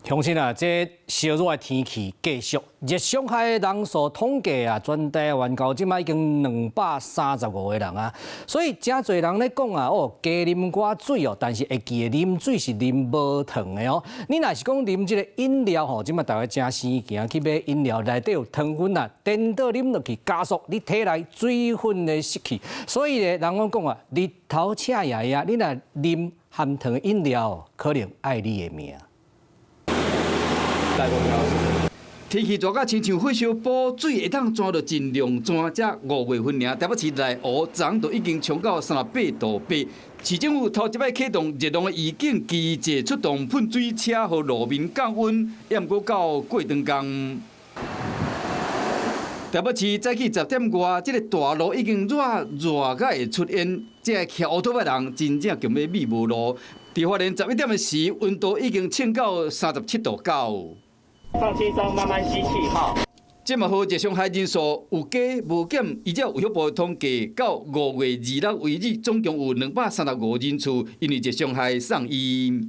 鄉親啊，這燒熱的天氣繼續，熱傷害的人數統計啊，全台灣到這擺已經235個人啊，所以誠濟人咧講啊，哦，加啉寡水哦，但是會記得啉水是啉無糖的哦。你若是講啉這個飲料吼，這擺大家誠生行去買飲料，內底有糖分啊，顛倒啉落去加速你體內水分的失去。所以咧，人攏講啊，日頭赤炎炎，你若啉含糖的飲料，可能愛你的命。天氣熱甲親像火燒煲，水會當湠著盡量湠。才5月份爾，台北市內湖昨就已經衝到38.8度。市政府頭一擺啟動熱浪的預警機制，出動噴水車予路面降溫，也毋過到過長工。台北市早起10點外，這個大路已經熱熱甲會出煙，這個騎烏托邦的人真正強欲覕無路。佇花蓮11點的時，溫度已經衝到37.9度。放輕鬆，慢慢吸氣哈。這嘛好，熱傷害人數有加無減？依照衛福部統計，到5月26為止，總共有235人次因為熱傷害送醫。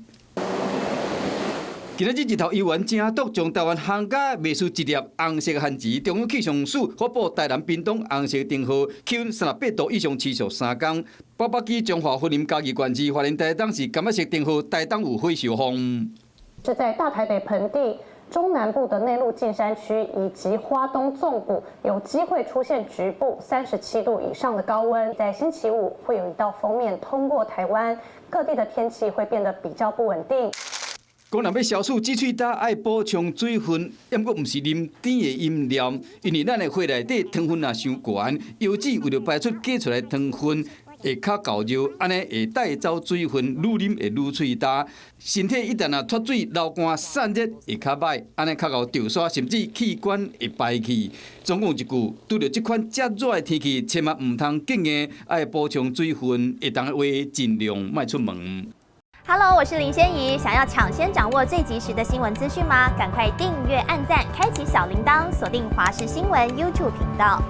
今仔日日頭猶原誠毒，將台灣烘甲袂輸一粒紅色番薯。中央氣象署發布台南、屏東紅色燈號，氣溫38度以上持續3工。北北基、彰化、雲林、嘉義縣市、花蓮、台東是柑仔色燈號，台東有火燒風。是在大台北盆地、中南部的內陸近山區以及花東縱谷，有機會出現局部37度以上的高溫。在星期五會有一道鋒面通過台灣，各地的天氣會變得比較不穩定。講若欲消暑止喙焦，愛補充水分，毋過毋是啉甜的飲料，因為咱的血內底糖分若傷懸，腰子為著排出加出來糖分，會較厚熱，按呢會帶走水分，愈啉會愈喙焦。身體一旦若脫水流汗散熱會較䆀，按呢較𠢕著痧，甚至氣管會排氣。總共一句，拄著這款遮熱的天氣，千萬毋通敬硬，愛補充水分，會當的話盡量莫出門。 Hello，我是林仙怡，想要搶先掌握最及時的新聞資訊嗎？趕快訂閱、按讚、開啟小鈴鐺，鎖定華視新聞 YouTube 頻道。